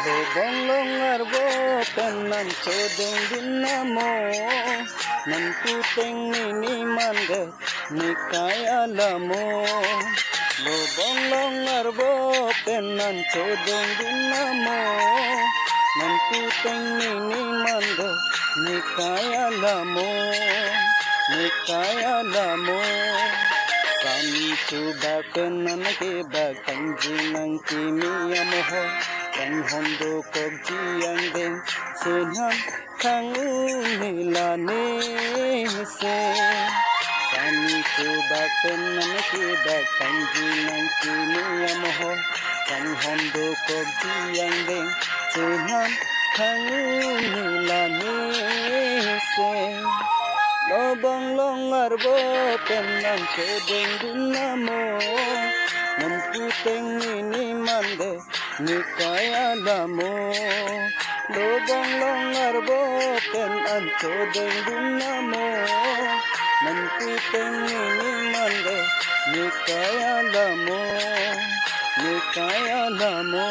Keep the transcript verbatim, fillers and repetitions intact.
Lobong long arvo pen an chodeng dun amo, nonpu teng nini mande ne kai alamo. Lobong long arvo pen an chodeng dun amo, nonpu teng nini mande ne kai alamo, ne kai alamo. Sami chubak pen an kebak, kangjinang kimi amoho, kanghon dokokji angdeng, sunam khang un-e la nese. Sami chubak pen an kebak, kangjinang kimi amoho, kanghon dokokji angdeng, sunam khang un-e la nese. Lobong long arvo pen an chodeng dun amo, nonpu teng nini mande ne kai alamo. Lobong long arvo pen an chodeng dun amo, nonpu teng nini mande ne kai alamo, ne kai alamo.